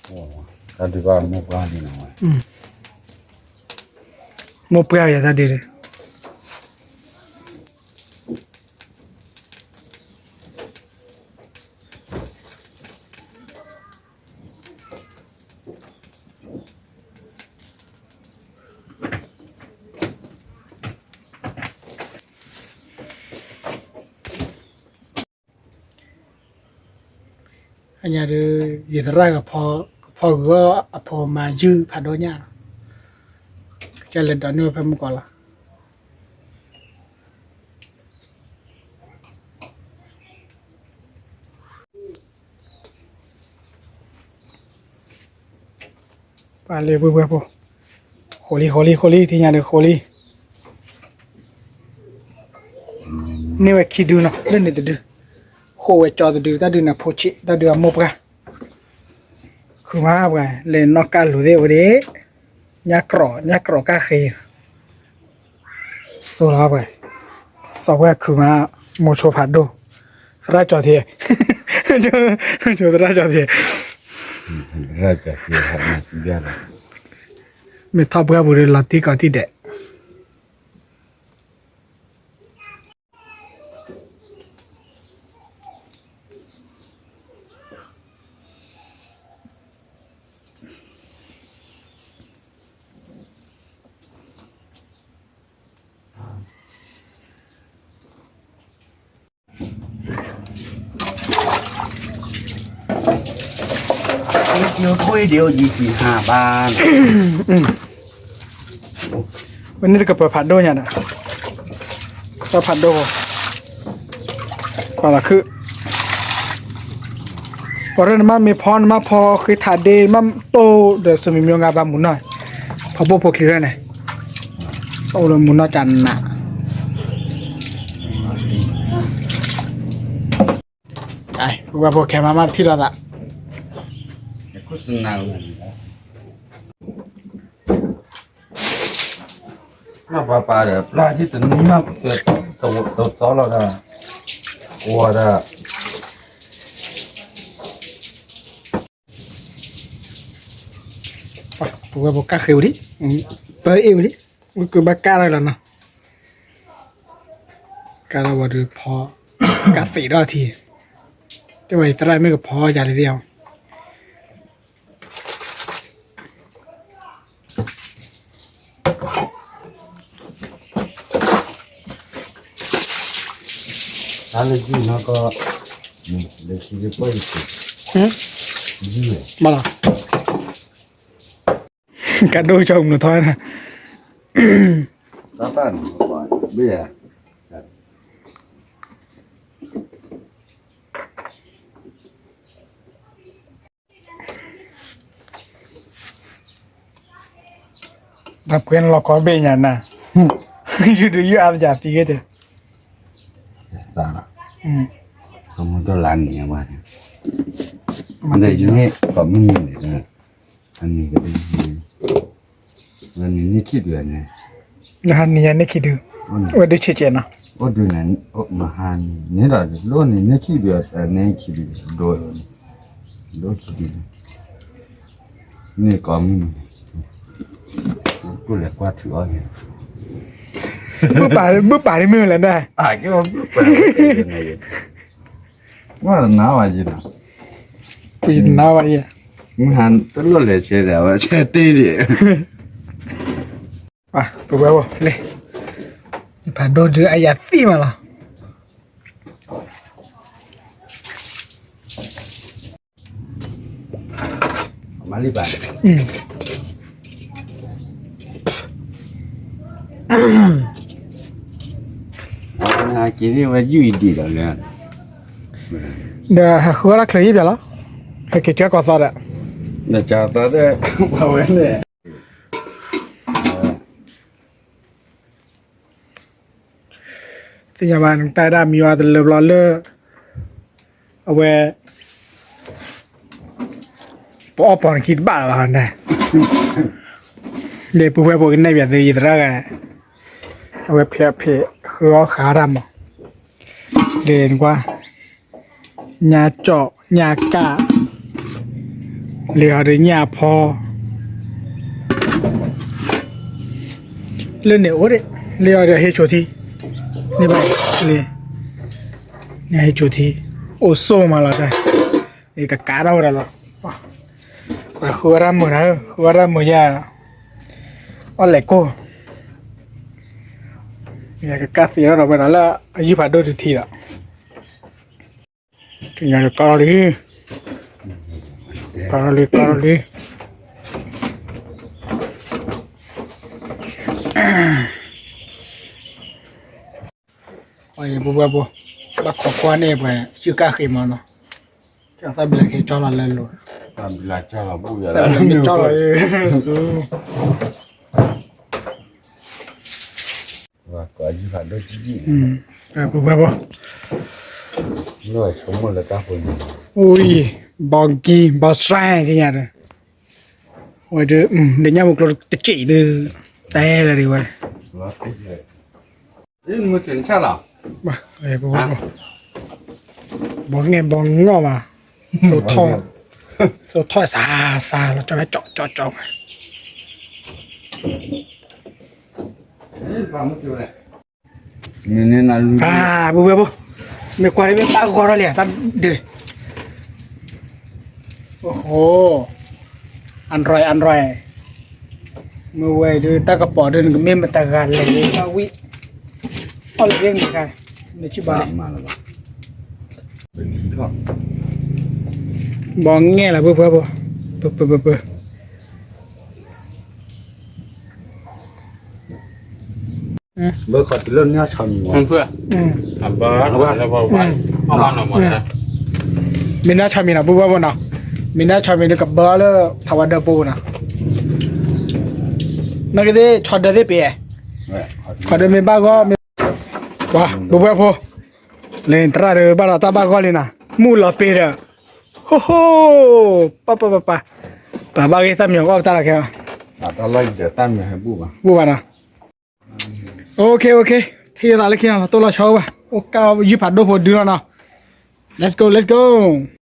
တၢ်ဒုးဘၣ်မိၢ်ပှၢ်ဒ်နီၤဝဲ, မိၢ်ပှၢ်ယၤတၢ်ဒုးဒီး အညါဒီး ယသရၣ်က ကဖီဂုာ်အီၣ်အဖိမၤယုၢ်ဖးဒိၣ်ညၣ်လီၤ, ကစၢ်လဲၤဒိးန့ၢ်ဝဲဖဲမုၢ်ကီးလီၤ. ပှၤလၢပှဲၤပှဲၤဖိ, ဃိးလံ ဃိးလံ ဃိးလံ ထံၣ်ညါဒီးဃိးလံ, န့ၢ်ဝဲခံဒုနီၤ လၢန့ၣ်တဒု, ဃိးဝဲကၠီတဒု တၢ်ဒုးန့ၣ်ဖိဆံး တၢ်ဒုးအမိၢ်ပှၢ်, ခုမးပှၤလဲၤနီၢ်ကၢ်လိၤသ့ၣ်ဝဲဒၣ်, ညၣ်ကြီ ညၣ်ကြီကၢ်ဃ့ စိလီၤပှဲၤ, စီၤပှဲၤခုမး, မိၤဆိဖးဒိၣ်, သရၣ်ကၠီၤထံ, သရၣ်ကၠီၤထံ, မ့ၢ်ထီၣ်ပှၢ်ပူၤဒီးလီၤတံၢ်ကီးတံၢ်ဒဲး. ဝဲန့ၣ်တကပၤဖးဒိၣ်ညါဒီး, တၢ်ဖးဒိၣ်, ပှၤလီၤခု, ပှၤရၢနမါမ့ၢ်ဖီ နမါဖီဃ့ထးဒ့ နမါတိၢ်ဒီး ဆူမံၤမံၤငါဘၣ်မုၢ်နီၢ်, ဖီဘိၣ်ဖိချံရဲၣ်န့ၣ်, အိၣ်လၢမုၢ်နီၢ်ကနး ပဝဲဖိခဲမးမးပထံၣ်လိာ်သး, မ့ၢ်ပှၤပာ်ဒီး ပျၢ်ထံၣ်တနံၤမး တသီလီၤဒီး, ဝီၤဒီး ပဝဲဖိကၢ်ဃ့ဝံၤလံ, ပအ့ၣ်ဝံၤလံ, ဝံၤကဘၣ်ကၢ်လီၤလီၤနီၤ, ကၢ်လီၤဝံၤဒီးဖီ, ကၢ်သ့ၣ်ဒီးထံ, တဲဝဲယသရၣ်မ့ၢ်ကဖီယၤလံသ့ၣ်ဧါ. တၢ်လၢယုၢ်နီၢ်ကီၢ်, လၢခံလၢပှၢ်ယုၢ်, ဘၣ်လီၤ, ကဒိၣ်ကၠီမနုၤထီၣ်န့ၣ်, တၢ်တၢ်န့ၣ်, ဘၣ်ယၤ တၢ်ပှဲၤလီၤကီဘ့ၣ်ညါနၤ, ယုၢ်ဒုးယုၢ်အါယၤသံဂ့ၤတဲ, တၢ်လီၤ, ကမူၢ်ဒိၣ်လါနံၤအဝဲ, မ့ၢ်ကီးမုၢ်နံၤန့ၣ်, အနံၤကဒု, နံၤန့ၢ်ခံဒုန့ၣ်, နဟါနံၤညါန့ၢ်ခံဒု, ဝဲဒုဆဲးကဲးနီၤ, အိၣ်ဒုန့ၣ်, မဟါနံၤန့ၣ်ဒီး လိၣ်န့ၣ်န့ၢ်ခံဒု, န့ၢ်ခံဒု, ဒိၣ်, ဒိၣ်ခံဒု, န့ၢ်ကီးမုၢ်နံၤန့ၣ်, ပူၤလဲၤကွၢ်ထုးအီၣ်န့ၣ်, ဘုပာ်, ဘုပာ်ဒ်မ့ၢ်လဲၣ်န့ၣ်, ဘုပာ်, မ့ၢ်နါဝဲယဲ, ပနါဝဲယဲ, မ့ၢ်ဟါတလိၣ်လဲၤဆဲးဒီး အဝဲဆဲးတ့ၢ်ဒံး, ပဝဲဖိလံ, ဖးဒိၣ်ဒုးအါယၤသံမးလီၤ. မၤလံဘၣ်, က့ၤန့ၢ်ဝဲယုၢ်အံၤဒံးဒီးလၢ, ဒီးဟဲဃုအီၣ်တၢ်ချၢယံၣ်ပၠးလီၤ, ဟဲက့ၤကၢကီၤသီဒီး, ဒီးကၢသီဒီး, ပှၤဝဲန့ၣ် သ့ၣ်ညါဘၣ် နတၢ်ဒၣ်မံဝဲတလၢဘျီလၢ အဝဲ ပအီၣ်ပီၤနခံတဘၣ်လၢၤဘၣ်န့ၣ်, လၢပဝဲဖိကနဲၣ်ပၠးသုယသရၣ်ဂၤ, အဝဲဖဲးဖဲးဃုအီၣ်ဃာ်တၢ်မး, လၢနကွၢ် ညၣ်ကၠီၣ်ညၣ်ကၣ်, လံာ်အီၤဒီးညၣ်အဖီ လၢန့ၣ်အိၣ်ဒံး, လံာ်အီၤဒီးဟ့ၣ်ဆိၣ်ထံ, န့ၣ်ဘၣ်, န့ၣ်ဟ့ၣ်ဆိၣ်ထံ, အိၣ်ဆိၣ်မးလီၤတၢ်, ယကကးထီၣ်ဝဲဒၣ်လီၤ, ပှၤဃုဝဲဒၣ်မုာ်နၤ, ဃုဝဲဒၣ်မုာ်ယၤ, အီၣ်လဲၣ်ကိၢ်, ယကကးသ့ၣ်ထီၣ်ဒီးဝဲဒၣ်လၢအယုၢ်ဖးဒိၣ်တထံၣ်ဒီး ကညီကီၢ်လံ, ကီၢ်လံ ကီၢ်လံ, ပူၤပူၤပူၤ, ဘၣ်ခိးကွၢ်န့ၢ်ပှၤ ယုၢ်ကၣ်ဃ့မးနီၤ, ကသးဘျးက့ၤကၠီလီၤလၢလိၤ, သးဘျးကၠီလီၤ, ပူၤယၤလၢမ့ၢ်ကၠီလီၤ, ဆူ ပူၤပူၤပူၤ, အိၣ်အံၤ, ဘီကံ ဘီစဲကံညါဒီး, ဝဲဒၣ်, ဒီးညၣ်မုၢ်ကျိတစံးဒုး, တဲလၢဒ်ဝဲ, ပူၤပူၤပူၤ, ဘီငဲၢ်ဘီငီၢ်မး, သိထီၣ်, သိထီၣ်စးစးလီၤ, ကၠီကၠီကၠီမး ပူၤပူၤပူၤ, မ့ၢ်ကွၢ်ဒ်မ့ၢ်ဘၣ်ဂီၢ်ထီၣ်လံ, တၢ်ဒုး, အိၣ်, Android Android, မ့ၢ်ဝဲဒၣ်တၢ်ကပီၤဒ်နကမ့ၢ်မတၤတဂၤလဲၣ်, ဘၣ်ဝံၣ်, အီၣ်လၢန့ၣ်, မ့ၢ်ဆံၣ်ဘၣ်, ဘီငဲၢ်လီၤ ပူၤပူၤပူၤ, ပူၤပူၤပူၤပူၤ ဘၣ်ခီတုၤလၢနၢ်ဆီမံၤ, မ့ၢ်နၢ်ဆီမံၤနီၤ ပူၤပူၤပူၤနီၤ, မ့ၢ်နၢ်ဆီမံၤန့ၣ် ကဘၢလၢဖးဝါဒၢပူၤနီၤ, နကသ့ၣ်ဆီဒၢသ့ၣ်ပ့ၤ, ခီဒၢမ့ၢ်ဘၣ်ဂီၢ်မ့ၢ်, ပူၤပူၤပူၤ, လၢသရၣ်ဒီးဘၣ်ဒီးတၢ်ဘၣ်ဂီၢ်လံနီၤ, မုၢ်လီၤပ့ၤဒီး, ဟိဟိ, ပၢ်ပၢ်ပၢ်ပၢ်, ပဘၣ်ဂ့ၤသၣ်မံၤအီၣ်ပတၢ်လီၤခဲ, ပူၤဘၣ်နီၤ, OK OK, ထံၣ်သးလၢခံနီၤ, လီၤတိၢ်လီၤဆီအိၣ်ဘၣ်, အိၣ်ကၢ်ယုၢ်ဖးဒိၣ်ဖိဒုလီၤနီၤ, Let's go, let's go.